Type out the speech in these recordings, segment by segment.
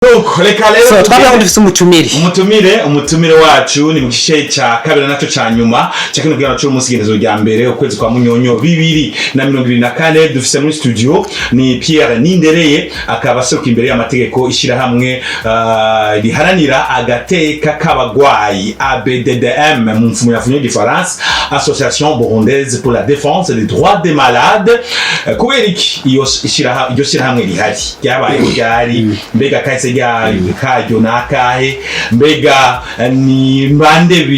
Nuko reka rero So twavuga ngo dufise umutumire. Umutumire wacu ni mu gice ca kabiri naco ca nyuma ca kino kiganiro c'umunsi, igenezo rya mbere, ukwezi kwa Munyonyo 2024. Dufise muri studio ni Pierre Nindereye, akaba aseruka imbere y'amategeko ishirahamwe riharanira agateka k'abagwayi, ABDDM mu mfunyapfunyo y'igifaransa, Association Burundaise pour la défense des droits des malades. Kubera iki iyo iryo shirahamwe rihari, ryabaye ryari, mbega kahise karyo nakahe, mbega ni bande,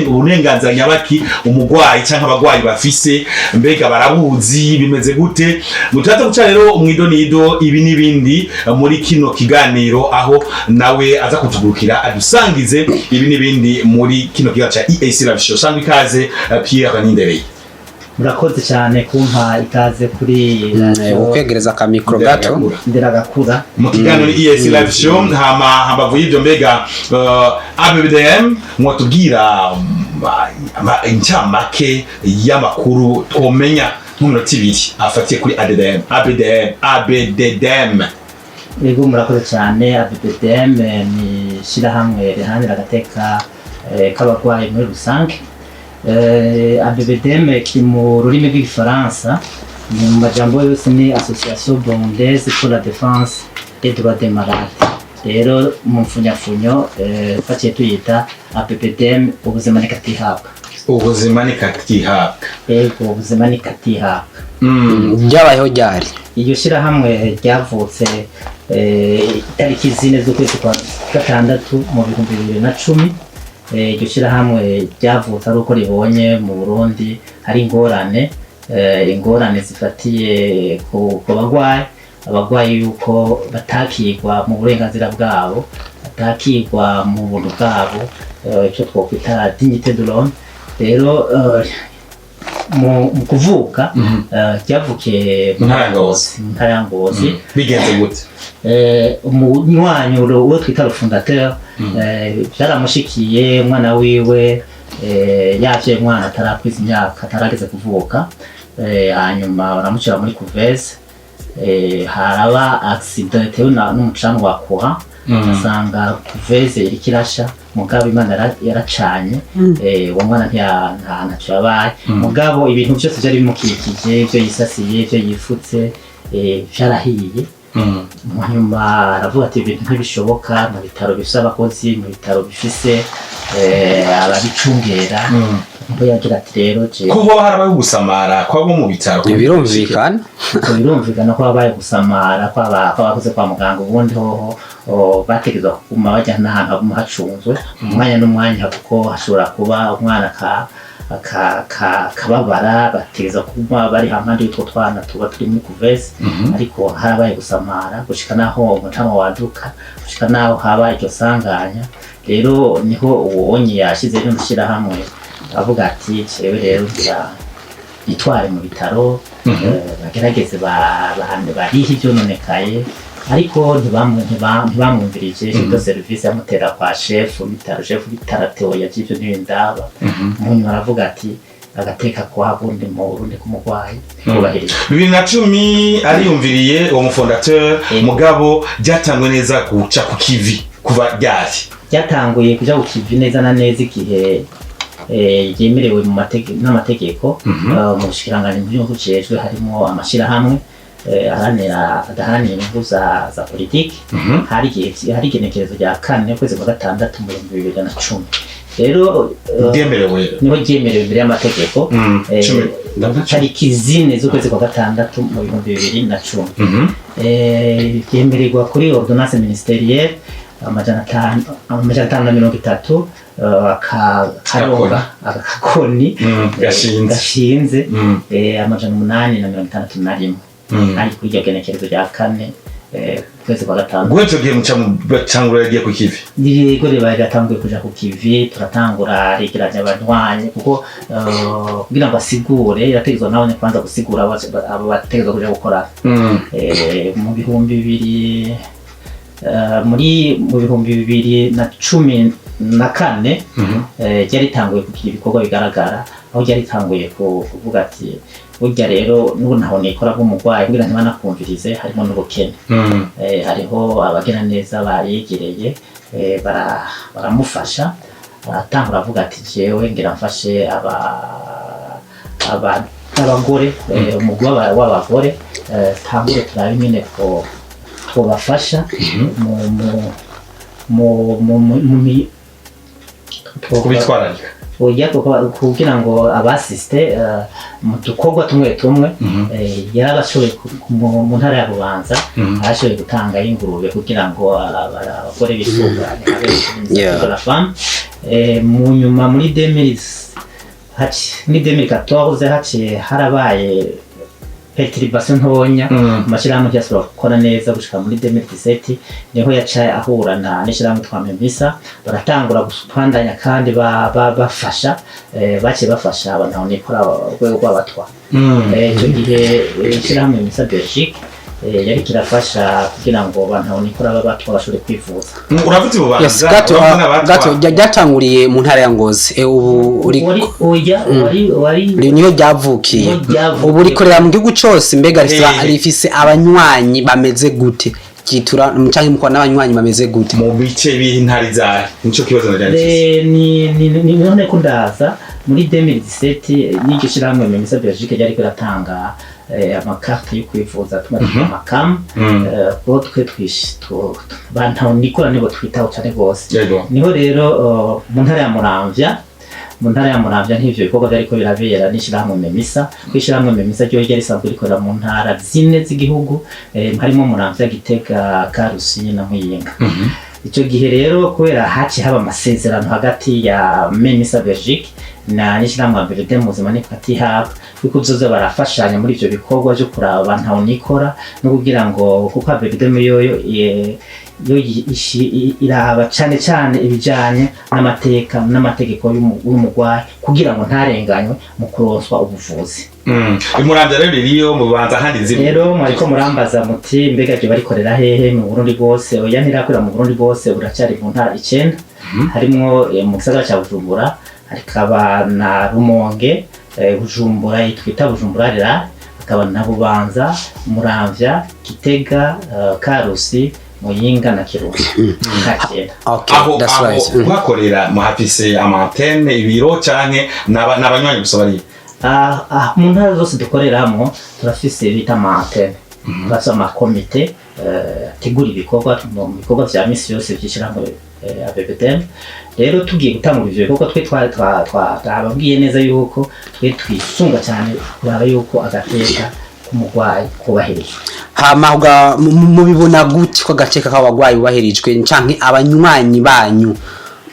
uburenganzira nyabaki umugwayi canke abagwayi bafise, mbega barabuzi, bimeze gute? Mutaza guca rero mwidonido ibi n'ibindi muri kino kiganiro, aho nawe aza kutugurukira adusangize ibi n'ibindi muri kino kiganiro ca EAC Live Show. Sangwa ikaze, Pierre Nindereye. Murakoze cyane kumpa ikaze kuri radiyo. Ukwegereza akamikro gato. Nderagakura. Mu kiganiro ni EAC Live Show. Hama hambavu y'ibyo, mbega ABBDM mwatubwira incamake y'amakuru twomenya nk'iminota 2 afatiye kuri ADDM, ABDM, ABDDM? Yego, murakoze cyane. ABBDM ni ishyirahamwe riharanira agateka k'abarwayi muri rusange. ABBDM kiri mu rurimi rw'igifaransa, ni mu majambo yose ni Association Burundaise pour la défense des droits des malades. Rero mu mfunyafunyo twaciye tuyita ABBDM, ubuzima ni katihabwa. Ubuzima ni katihabwa. Yego, ubuzima ni katihabwa. Ryabayeho ryari? Iryo shyirahamwe ryavutse itariki 4 z'ukwezi kwa gatandatu mu 2010. Iryo shyirahamwe ryavutse ari uko ribonye mu Burundi hari ingorane zifatiye ku bagwayi, abagwayi yuko batakirwa mu burenganzira bwabo, batakirwa mu buntu bwabo, icyo twokwita dignité de l'homme. Rero mu kuvuka ryavukiye mu ntara ya Ngozi. Mu ntara ya Ngozi. Bigenze gute? Umunywanyi uwo twita le fondateur, byaramushikiye umwana wiwe yavyaye umwana atarakwiza imyaka, atarageze kuvuka, hanyuma baramushyira muri couveuse, haraba accident itewe n'umucanwa wa courant, asanga couveuse iriko irasha, mugabo Imana yaracanye, uwo mwana ntaco yabaye, mugabo ibintu byose vyari bimukikije, ivyo yisasiye, ivyo yifutse, vyarahiye. Hanyuma aravuga ati ibintu ntibishoboka mu bitaro bifise abakozi, mu bitaro bifise ababicungera. Niho yagira ati rero je Ko hoba harabaye gusamara kwabo mu bitaro? Birumvikana. Ubwo birumvikana ko habaye gusamara kw'abakoze kwa muganga. Ubundi hoho bategerezwa kuguma bajya n'ahantu haguma hacunzwe umwanya n'umwanya, kuko hashobora kuba umwana akababara, bategerezwa kuguma bari hampande y'utwo twana tuba turi muri couveuse. Ariko harabaye gusamara gushika naho umucamo waduka, gushika naho haba iryo sanganya. Rero niho uwonye yashize rino shyirahamwe, avuga ati jewe rero ngira itware mu bitaro, bagerageze barihe ivyononekaye. Ariko ntibamwumvirije. Chef de service yamutera kwa chef w'ibitaro, chef w'ibitaro ati oya, ivyo ntibindaba. Munyuma aravuga ati agateka kwa bundi mu Burundi k'umurwayi kubahirizwa. 2010 ariyumviriye uwo mufondateur. Mugabo byatangwe neza guca ku kivi kuva ryari? Ryatanguye kuja ku kivi neza na neza igihe ryemerewe mu n'amategeko mu bushikiranganji mu bujejwe, harimo amashirahamwe aharanira adaharanira inyungu za politiki. Hari igihe, hari igenekerezo rya kane ukwezi kwa gatandatu mu 2010. Rero Ryemerewe niho ryemerewe imbere y'amategeko. Cumi ndabona cumi. Tariki 4 z'ukwezi kwa gatandatu mu 2010. Ryemererwa kuri ordonnance ministérielle 530, akaronga agakoni Gashinze. Gashinze 861. Ari kuri iryo genekerezo rya kane ukwezi kwa gatanu. Guhera ico gihe muca mutangura yagiye ku kivi? Yego, ribaye riratanguye kuja ku kivi, turatangura regeranya abanywanyi, kuko kugira ngo asigure yategerezwa nawe kwanza gusigura abo bategerezwa kuja gukora. Mu bihumbi bibiri muri mu 2014 ryari ritanguye kugira ibikorwa bigaragara. Aho ryari ritanguye kuvuga ati burya rero n'ubu ntaho nikora bw'umurwayi kugira ntibanakumvirize, harimo n'ubukene. Hariho abagira neza bayegereye, baramufasha, aratangura avuga ati jewe ngira mfashe aba abagore, umugwi w'abagore, tangure turabe nyene ko twobafasha mu mu mu mu mu- mu mi- Kubitwararika. Oya, kugira ngo abasiste mu dukorwa tumwe tumwe. Yarabashoboye mu ntara ya Bubanza, arashoboye gutanga ingurube kugira ngo abagore bisugane habe de la femme. Mu nyuma muri 2000 muri 2014 haciye harabaye perturbation ntonya, amashyirahamwe ntiyasubira gukora neza gushika muri 2017, niho yaca ahura na n'ishyirahamwe twa Memisa, baratangura gupandanya kandi bafasha, baciye bafasha abantu nikora urwego rw'abatwa. Icyo gihe ishyirahamwe Memisa Belgique yariko irafasha kugira ngo abantu nikora b'abatwa bashobore kwivuza. Uravuze Ububanza. Yes, gato. Uravuze n'abatwa. Gato, ryatanguriye mu ntara ya Ngozi. Ubu uri Wari, oya, wari niyo ryavukiye? Niho ryavukiye. Ubu rikorera mu gihugu cose? Mbega rifise abanywanyi bameze gute? Ryitura canke mukora n'abanywanyi bameze gute? Mu bice b'intara izahe? Nico kibazo najyanye. Ni none ko ndaza muri 2017, n'iryo shyirahamwe Memisa Belgique ryariko riratanga amakarte yo kwivuza, tuma amakamu, kuko twe bantu nikora nibo twitaho cyane rwose. Niho rero mu ntara ya Muramvya, mu ntara ya Muramvya nk'ivyo bikorwa vyariko birabera n'ishirahamwe Memisa, kuko ishirahamwe Memisa ryo ryari risanzwe rikorera mu ntara zine z'igihugu, harimo Muramvya, Gitega, Karusi na Muyinga. Icyo gihe rero kubera haciye haba amasezerano hagati ya Memisa Belgique na n'ishyirahamwe Berede Muzima ni Hub, yuko uzoza barafashanya muri ivyo bikorwa vyo kuraba ntaho nikora no kugira ngo, kuko Berede yoyo yo iraba cane cane ibijanye n'amateka n'amategeko y'umugwayi kugira ngo ntarenganywe mu kuronswa ubuvuzi. Imuramvya rero ririyo, mu Bubanza handi ziri? Rero mwariko murambaza muti mbega ryo barikorera hehe? Mu Burundi bwose? Oya, ntirakorera mu Burundi bwose, buracari mu ntara icenda, harimwo mu gisagara ca Bujumbura, hakaba na Rumonge, Bujumbura twita Bujumbura rera, hakaba na Bubanza, Muramvya, Gitega, Karusi, Muyinga na Kirundo, Kacenda. Okay, Aho that's aho right. kuhakorera muhafise ama antenne, ibiro, canke n'abanywanyi gusa bari? Ah, mu ntara zose dukoreramo turafise bita ama antenne, turafise amakomite ategura ibikorwa mu bikorwa vya misi yose vy'ishirahamwe ABBDM. Rero tugiye gutangura ivyo bikorwa, twe twababwiye neza yuko twe twisunga cyane kuraba yuko agateka k'umurwayi kubahirijwe. Hama mubibona gute ko agateka k'abagwayi bubahirijwe, canke abanywanyi banyu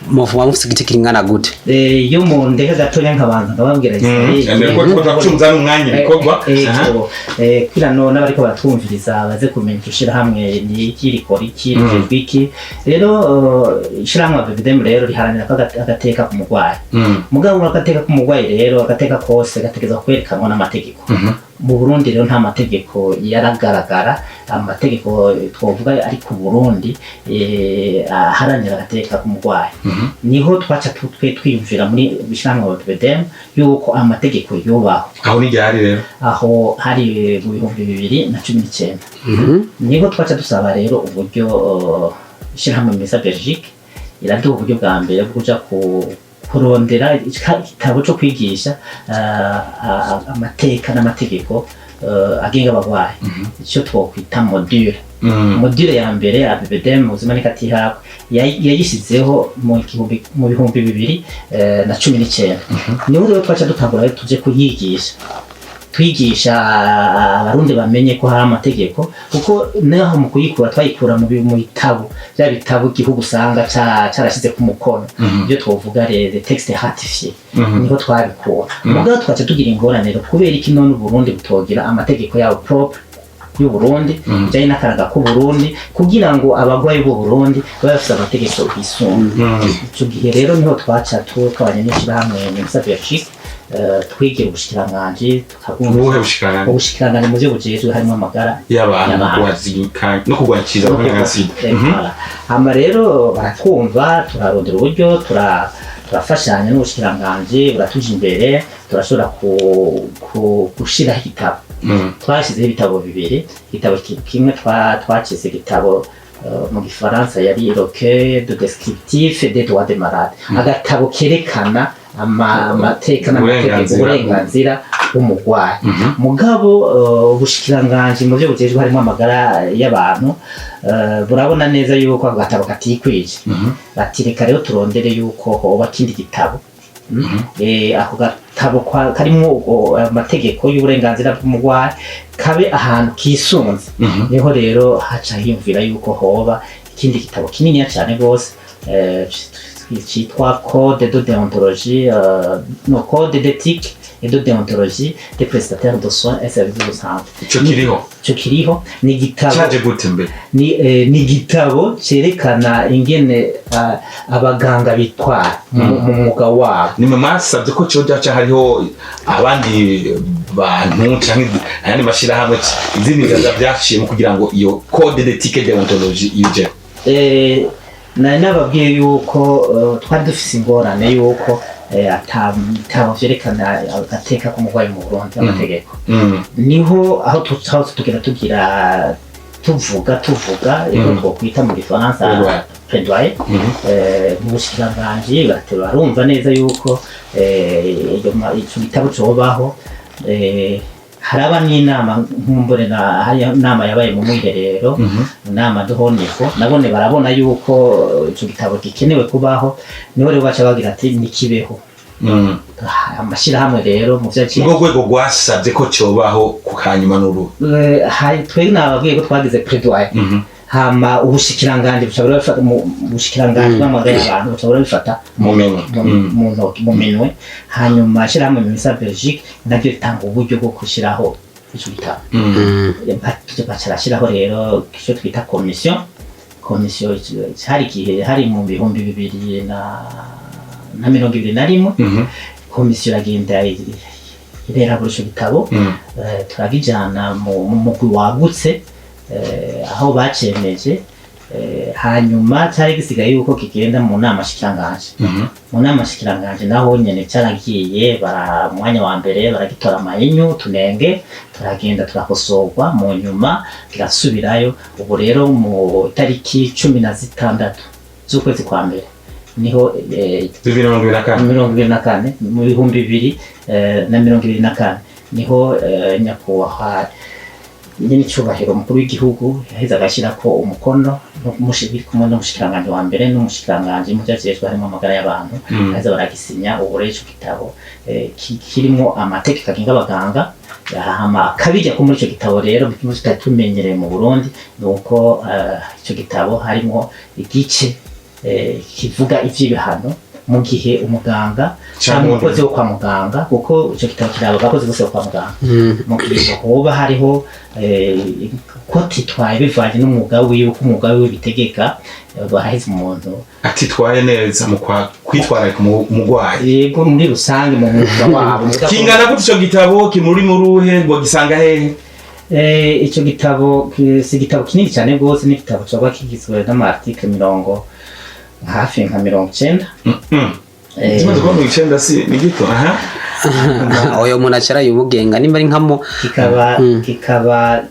muvuga mufise igiti kingana gute? Iyo mu ndeka gatonya nkabanza nkababwira. Ko turacuruza n'umwanya ibikorwa. Kugira no n'abariko baratwumviriza baze kumenya iryo shirahamwe ni iki, rikora iki, rijejwe iki. Rero ishirahamwe ABBDM rero riharanira ko agateka k'umurwayi, mugabo agateka k'umurwayi rero, agateka kose gategerezwa kwerekanwa n'amategeko. Mu Burundi rero nta mategeko yaragaragara, amategeko twovuga ari ku Burundi aharanira agateka k'umurwayi. Niho twaca twe twiyumvira muri ishirahamwe ABBDM yuko amategeko yubaho. Aho ni ryari rero? Aho hari mu 2019. Niho twaca dusaba rero uburyo ishirahamwe Mesa Belgique iraduha uburyo bwa mbere bwo kuja kurondera igitabo co kwigisha amateka n'amategeko agenga abagwayi, icyo twokwita module. Module ya mbere ABBDM ubuzima nikatihabwa yayishyizeho mu 2019. Niho rero twaca dutangura rero tuje kuyigisha, twigisha abarundi bamenye ko hari amategeko, kuko naho mu kuyikura twayikura mu bitabo, bya bitabo igihugu usanga carashize ku mukono, ibyo twovuga les textes ratifiés, niho twabikura. Mugabo twaca tugira ingorane rero, kubera iki none Uburundi butogira amategeko yabo propre y'u Burundi, bijanye n'akaranga k'u Burundi, kugira ngo abagwayi b'u Burundi babe bafise amategeko bisunga? Ico gihe rero niho twaca twabanye n'ishirahamwe Memisa Belgique. twegera ubushikiranganji tukabwumva. Ubuhe bushikiranganji? Ubushikiranganji mu byo bujejwe harimo amagara y'abantu. Y'abantu. No kurwanya abaganga sida. Voilà. Hama rero baratwumva, turarondera uburyo, turafashanya n'ubushikiranganji, buratuja imbere, turashobora gushiraho igitabo. Twashyizeho ibitabo bibiri. Igitabo kimwe twacize igitabo mu gifaransa yari recueil de descriptif des droits des malades, agatabo kerekana amateka n'amategeko, Uburenganzira. Uburenganzira bw'umurwayi. Mugabo ubushikiranganji mu byo bujejwe harimo amagara y'abantu, burabona neza yuko ako gatabo katikwije. Bati reka rero turondere yuko hoba kindi gitabo. Ako gatabo karimwo amategeko y'uburenganzira bw'umurwayi kabe ahantu kisunze. Niho rero haca hiyumvira yuko hoba ikindi gitabo kininiya cyane rwose, citwa code de déontologie, no code d'éthique et de déontologie des prestataires de soins et services de santé. Ico kiriho? Ico kiriho, ni igitabo. Caje gute mbere? Ni igitabo cerekana ingene abaganga bitwara mu mwuga wabo. Nimwe mwasabye ko coja ca hariho abandi bantu canke ayandi mashirahamwe, izindi nzira vyaciyemo kugira ngo iyo code d'éthique et déontologie ije? Nari nababwiye yuko twari dufise ingorane yuko ata bitabo vyerekana agateka k'umurwayi mu Burundi, amategeko. Niho aho tugenda tugira tuvuga icyo twokwita mu gifaransa Plaidoyer. Plaidoyer. Mu bushikiranganji barumva neza yuko ico gitabo cobaho. Haraba n'inama nkumbure na hari inama yabaye mu mwiherero, inama duhoniko nabone barabona yuko ico gitabo gikenewe kubaho. Niho rero baca bagira ati nikibeho. Amashirahamwe rero mu vyo Ubwo rwego rwasabye ko cobaho ku kanyuma n'uruhu? Hari twe nababwiye ko twagize plaidoyer, hama ubushikiranganji buca burabifata mu bushikiranganji bw'amagara y'abantu buca burabifata mu minwe. Mu ntoki, mu minwe. Hanyuma ishirahamwe Misa Belgique naryo ritanga uburyo bwo gushiraho ico gitabo. Baca barashiraho rero icyo twita commission. Hari igihe hari mu 2021. Komisiyo iragenda irerabura ico gitabo. Turagijana mu mugwi wagutse, aho bacemeje. Hanyuma cyari gisigaye yuko kigenda mu nama shikiranganji. Mu nama shikiranganji naho nyene cyaragiye, bara mwanya wa mbere baragitora amahinyu tunenge, turagenda turakosorwa, mu nyuma kirasubirayo. Ubu rero mu itariki 16 z'ukwezi kwa mbere niho 2024. 24, mu 2024 niho nyakubahwa nyene icubahiro umukuru w'igihugu yaheze agashyirako umukono biri kumwe n'umushikiranganji wa mbere n'umushikiranganji mu vyajejwe harimo amagara y'abantu. Baheza baragisinya. Ubu rero ico gitabo kirimwo amategeko agenga abaganga. Hama akabirya ko muri ico gitabo rero bimwe tutari tumenyereye mu Burundi ni uko ico gitabo harimwo igice kivuga ivy'ibihano mu gihe umuganga Canke canke umukozi wo kwa muganga, kuko ico gitabo kiraba abakozi bose bo kwa muganga, mu gihe hoba hariho ko titwaye bivanye n'umwuga wiwe, uko umwuga wiwe bitegeka, baraheza umuntu atitwaye neza mu kwitwararika umurwayi. Yego, muri rusange mu mwuga wabo. Kingana gute ico gitabo? Kimuri mu ruhe ngo gisanga hehe? Ico gitabo si igitabo kinini cyane rwose, ni igitabo coba kigizwe n'ama articles mirongo hafi nka 90. Kimaze kuba 90, si ni gito aha. Oyo umuntu acara yubugenga nimba ari nkamo. Kikaba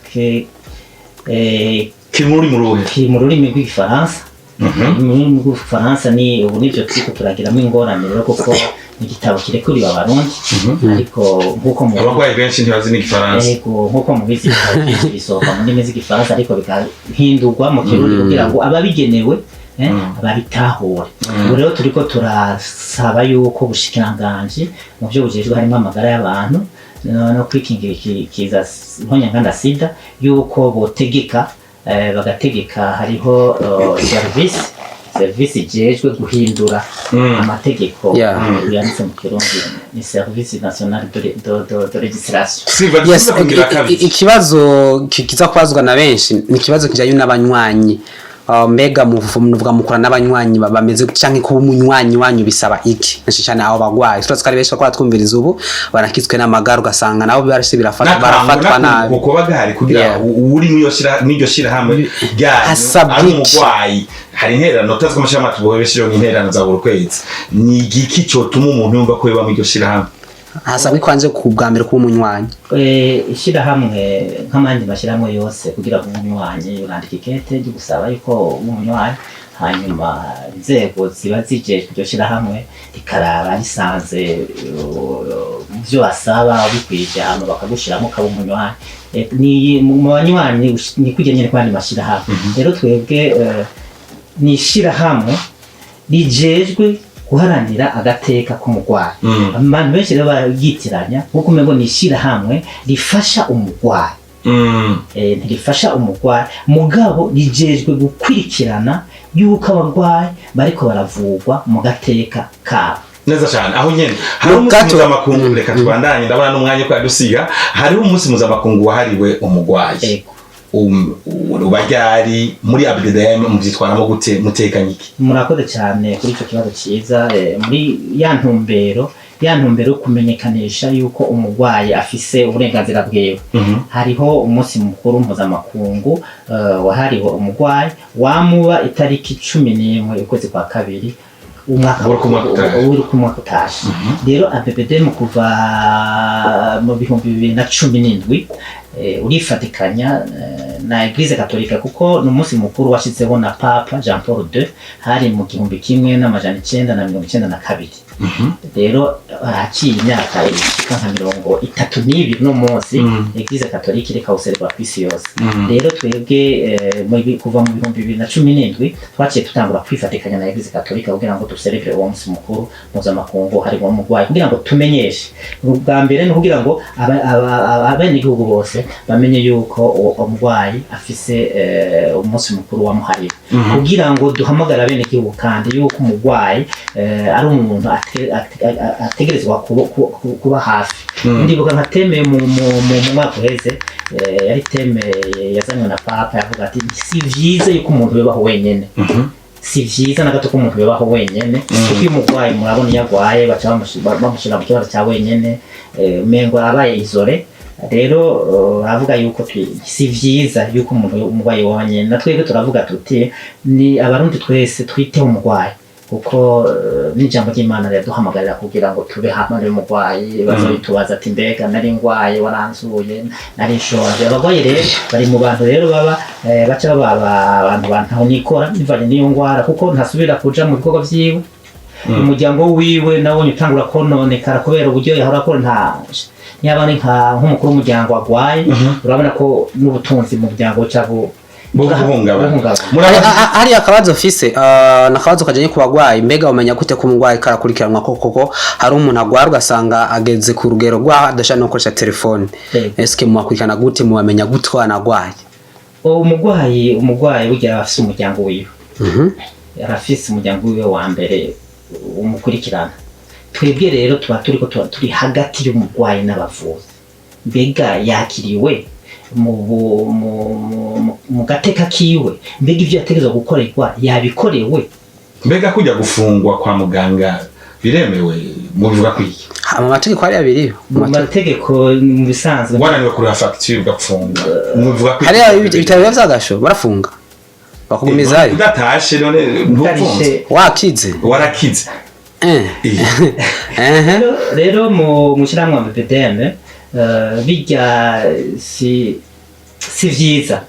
Kiri mu ruhe? Kiri mu rurimi rw'igifaransa. Mu rurimi rw'igifaransa ni ubu nivyo turiko turagiramo ingorane rero, kuko ni igitabo kirekuriwe abarundi, ariko nk'uko mu Abarwayi benshi ntibazi n'igifaransa. Yego, nk'uko mubizi ibitabo byinshi bisohoka mu ndimi z'igifaransa ariko bigahindurwa mu kirundi kugira ngo ababigenewe babitahure. Ubu rero turiko turasaba yuko ubushikiranganji mu byo bujejwe harimo amagara y'abantu no kwikingira ikiza nkonyanganda sida, yuko botegeka, bagategeka hariho service ijejwe guhindura amategeko yanditse mu kirundi, ni service national de législation. Silva. Yes, Dusubize kugira kabiri. Ikibazo kiza kubazwa na benshi ni ikibazo kijanye n'abanywanyi. Mbega muvuga mukora n'abanywanyi bameze gute, canke kuba umunywanyi wanyu bisaba iki? Naco cyane abo bagwayi, turazi ko ari benshi bakora twumviriza ubu barakitswe n'amagara, ugasanga nabo barashe birafata, barafatwa nabi. Kuba gahari kugira uri mw'iyo shira n'iryo shirahamwe ryanyu Hasabwa ari iki? umugwayi, hari intererano utazi ko amashirahamwe tuboheshejeho nk'intererano za buri kwezi. Ni igiki cotuma umuntu yumva ko yoba mw'iryo shirahamwe? Hasabwa kwanze ku bwa mbere kuba umunywanyi. Ishirahamwe nk'amandi mashyirahamwe yose, kugira ngo umunywanyi, urandika ikete ryo gusaba yuko uba umunywanyi, hanyuma inzego ziba zijejwe iryo shirahamwe rikaraba risanze mu byo basaba bikwije, hama bakagushiramo ukaba umunywanyi. Ni mu banywanyi ni kujya nyine kwandi mashyirahamwe. Rero twebwe ni ishirahamwe rijejwe guharanira agateka k'umurwayi. Abantu benshi rero barabyitiranya nkuko umengo ni ishirahamwe rifasha umurwayi. Ntirifasha umurwayi, mugabo rijejwe gukurikirana yuko abarwayi bariko baravurwa mu gateka kabo. Neza cyane. Aho nyene hari umunsi mpuzamakungu, reka tubandanye, ndabona n'umwanya ko yadusiga. Hariho umunsi mpuzamakungu wahariwe umugwayi. Ego. Uba ryari? Muri ABDM muvyitwaramo gute? Mutekanye iki? Murakoze cyane kuri icyo kibazo cyiza. Muri ya ntumbero yo kumenyekanisha yuko umurwayi afise uburenganzira bwiwe, hariho umunsi mukuru mpuzamakungu wahariwe umurwayi, wamuba itariki 11 ukwezi kwa kabiri umwaka Buri uko umwaka utashe. Buri uko umwaka utashe. Rero ABBD mu kuva mu 2017 urifatikanya na Eglise Katolika, kuko ni umunsi mukuru washizeho na Papa Jean Paul II, hari mu 1992. Rero haciye imyaka ishika nka 32 no munsi Eglise Katolika ireka guserebura ku isi yose. Rero twebwe kuva mu 2017 twaciye tutangura kwifatikanya na Eglise Katolika kugira ngo duserebure uwo munsi mukuru mpuzamakungu harimo umurwayi, kugira ngo tumenyeshe. Ubwa mbere ni ukugira ngo abenegihugu bose bamenye yuko uwo umurwayi afise umunsi mukuru wamuhariwe, kugira ngo duhamagare abenegihugu kandi yuko umurwayi ari umuntu ategerezwa kuba hafi. Ndibuka nka thème mu mwaka uheze, yari thème yazanywe na Papa, yavuga ati si vyiza yuko umuntu yobaho wenyene, si vyiza na gato ko umuntu yobaho wenyene, kuko iyo umurwayi, murabona iyo agwaye baca bamushira mu kibazo cya wenyene, umengo abaye isolé. Rero aravuga yuko si vyiza yuko umuntu umurwayi wenyene. Na twebwe turavuga tuti ni Abarundi twese twiteho umurwayi, kuko n'ijambo ry'Imana riraduhamagarira kugira ngo tube hamwe n'umurwayi. Bazobitubaza ati mbega nari ngwaye waranzuye, nari nshonje. Abarwayi rero bari mu bantu rero baba baca baba abantu bantaho nikora bivanye n'iyo ngwara, kuko ntasubira kuja mu bikorwa vyiwe, umuryango wiwe nawonye utangura kononekara kubera uburyo yahora akora. Nta niba ari nk'umukuru w'umuryango agwaye, urabona ko n'ubutunzi mu muryango buca buhungabana. Buhungabana. Hari akabazo fise, nakabazo kajanye ku bagwayi. Mbega umenya gute ko umugwayi karakurikiranwa koko? Koko hari umuntu agwara ugasanga ageze ku rugero rwaho adashobora no gukoresha telefone. Eske mubakurikirana gute? Mubamenya gute ko anagwaye? Umurwayi burya aba afise umuryango wiwe, arafise umuryango wiwe wa mbere umukurikirana. Twebwe rero tuba turiko tuba turi hagati y'umurwayi n'abavuzi. Mbega yakiriwe mu gateka kiwe? Mbega ivyo yategerezwa gukorerwa yabikorewe? Mbega kujya gufungwa kwa muganga biremewe? Mubivuga kwiki? Mu mategeko hari abiri. Mu mategeko, mu bisanzwe Wananiwe kuriha facture ugafungwa, mubivuga kwiki? Hari ibitaro biba vyagasho, barafunga bakugumizayo. Udatashe none ntufunze? Utarishe. Wakize. Warakize. Rero mu shyirahamwe BPDM, bijya si vyiza,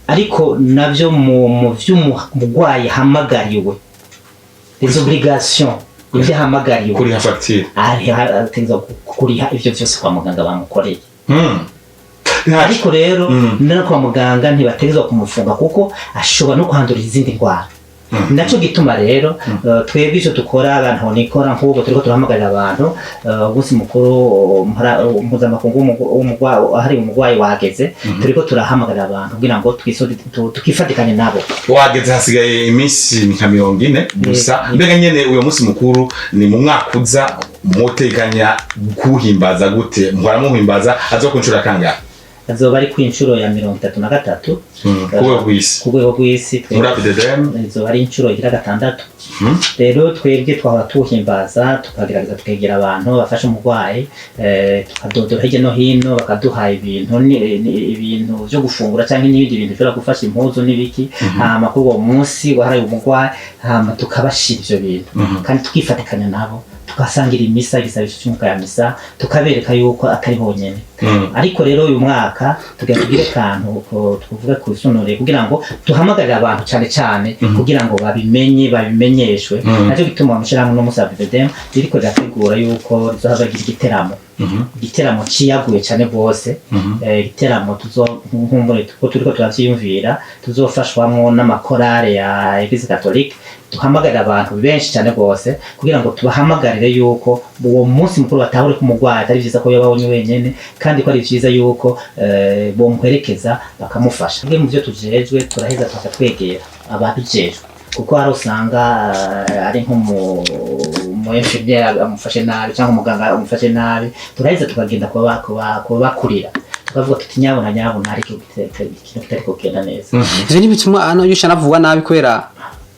ariko navyo mu vy'umurwayi hamagariwe, les obligations, ivyo ahamagariwe. Kuriha facture. Ategerezwa kuriha ivyo vyose kwa muganga bamukoreye. Ariko rero no kwa muganga ntibategerezwa kumufunga, kuko ashobora no kuhandura izindi ndwara. Naco gituma rero twebwe ico dukora abantu nikora nk'ubu turiko turahamagarira abantu, umunsi mukuru mpuzamakungu wahariwe umurwayi wageze, turiko turahamagarira abantu kugira ngo tukifatikanye nabo. Wageze, hasigaye iminsi nka 40 gusa. Mbega nyene uyo munsi mukuru ni mu mwaka uza, muteganya kuwuhimbaza gute? Muhora muhimbaza azo ku nshuro kangahe? Azoba ari ku inshuro ya 33. Ku rwego rw'isi. Ku rwego rw'isi. Muri ABDDM. Izoba ari inshuro igira gatandatu. Rero twebwe twahora tuwuhimbaza, tukagerageza tukegera abantu bafasha umurwayi, tukadodora hirya no hino, bakaduha ibintu, ibintu byo gufungura cyangwa n'ibindi bintu bishobora gufasha, impuzu n'ibiki. Hama kuri uwo munsi wahariwe umurwayi, hama tukabashira ivyo bintu kandi tukifatikanya nabo, tugasangira imisa, igisabisho cy'umwuka ya misa, tukabereka yuko atari bonyene. Ariko rero uyu mwaka tugira tugire akantu ko tuvuga ku isonore kugira ngo tuhamagarire abantu cyane cyane, kugira ngo babimenye, babimenyeshwe. Nacyo gituma amashyirahamwe no musa BDM ririko rirategura yuko rizohava rigira igiteramo, igiteramo ciyaguye cyane rwose. Igiteramo tuzo nkumbure ko turiko turavyiyumvira, tuzofashwamwo n'amakorale ya Eglise Catholique, duhamagarira abantu benshi cyane rwose kugira ngo tubahamagarire yuko uwo munsi mukuru batahure ko umurwayi atari vyiza ko yoba wenyene, kandi ko ari vyiza yuko bomuherekeza, bakamufasha. Bimwe mu vyo tujejwe, turaheza tukaca twegera ababijejwe, kuko hari usanga ari nk'umu umu infirmière amufashe nabi cyangwa umuganga amufashe nabi, turaheza tukagenda kubakurira, tukavuga tuti: "Nyabuna, nyabuna, hari ikintu kitari kugenda neza." Ivyo ntibituma hano yusha anavugwa nabi kubera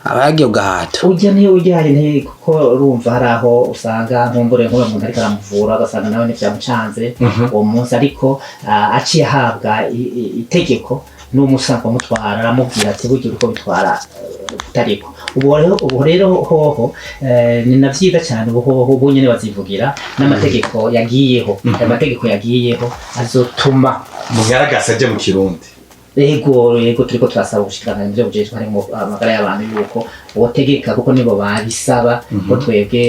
aba yagiye ugahato? Ujya niyo ujyanye nti kuko urumva hari aho usanga nkumbure nk'uwo muntu ariko aramuvura, ugasanga nawe ntivyamucanze uwo munsi, ariko aciye ahabwa itegeko n'umusanzwe amutwara, aramubwira ati: "Burya uriko bitwara utariko." Ubu rero hoho ni na vyiza cyane. Ubu hoho ubu nyene bazivugira n'amategeko yagiyeho. Ayo mategeko yagiyeho azotuma Mugaragasa aje mu Kirundi. Yego, turiko turasaba ubushikiranganji byo bujejwe harimo amagara y'abantu yuko botegeka, kuko nibo babisaba, ko twebwe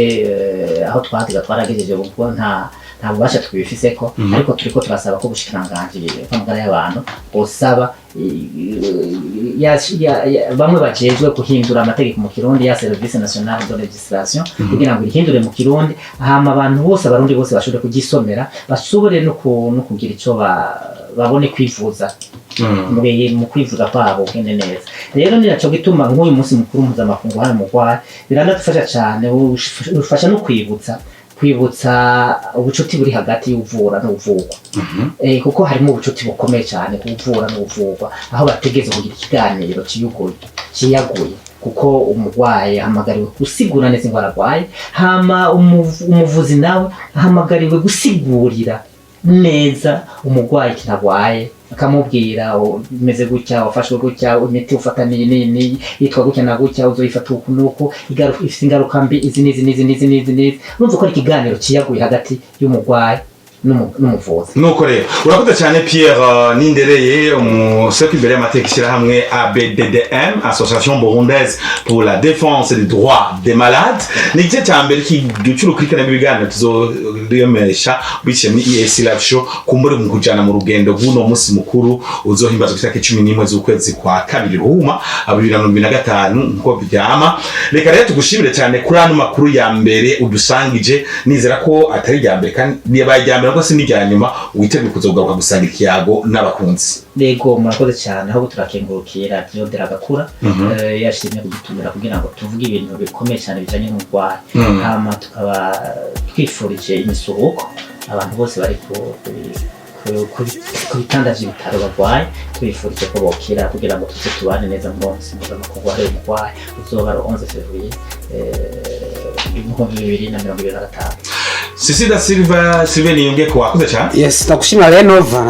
aho twageza twaragejeje, kuko nta bubasha twibifiseko. Ariko turiko turasaba ko ubushikiranganji bw'amagara y'abantu bosaba bamwe bajejwe guhindura amategeko mu Kirundi, ya Service National de Législation, kugira ngo irihindure mu Kirundi, hama abantu bose, Abarundi bose bashobore kugisomera, bashobore no kugira ico babone kwivuza mu kwivuza kwabo ugende neza. Rero ni naco gituma nk'uyu munsi mukuru mpuzamakungu hano mugwayi biranadufasha cane, ufasha no kwibutsa ubucuti buri hagati y'uvura n'uvurwa, kuko harimo ubucuti bukomeye cyane kuvura n'uvurwa, aho bategereza kugira ikiganiro ciyuguye, ciyaguye, kuko umurwayi ahamagariwe gusigura neza ingwara arwaye, hama umuvuzi nawe ahamagariwe gusigurira neza umurwayi ikintu arwaye, akamubwira: "Umeze gutya, wafashwe gutya, imiti ufata niyi niyi niyi, yitwa gutya na gutya, uzoyifata uku nuku, ifite ingaruka mbi izi n'izi n'izi n'izi n'izi n'izi." Urumva ko ari ikiganiro ciyaguye hagati y'umurwayi n'umuvuzi. Nuko rero urakoze cyane, Pierre Nindereye, umuseku imbere y'amategeko, ishyirahamwe ABDDM, Association Burundaise pour la Défense des Droits des Malades. Ni igice cya mbere cy'urukurikirane rw'ibiganiro tuzoremesha biciye muri EAC Live Show, kumbure mu kujana mu rugendo rw'uno munsi mukuru uzohimbazwa itariki 11 z'ukwezi kwa kabiri ruhuma 2025, nkuko vyama. Reka rero tugushimire cyane kuri ano makuru ya mbere udusangije. Nizera ko atari irya mbere, kandi yabaye irya mbere, ko si n'irya nyuma. Witeguye kuzogaruka gusangira ikiyago n'abakunzi. Yego, murakoze cyane. Ahubwo turakengurukiye Radiyo Deragakura yashimye kudutumira kugira ngo tuvuge ibintu bikomeye cyane bijanye n'umurwayi. Hama tukaba twifurije imisuhuko abantu bose bari ku bitanda vy'ibitaro barwaye, tubifurije ko bokira kugira ngo tuze tubane neza muri uwo munsi mpuzamakungu wahariwe umurwayi uzoba ari 11 février 2025. Sisi da Silva, Silve Niyongeko, wakoze cyane. Yes, ndagushimira rero, Nova.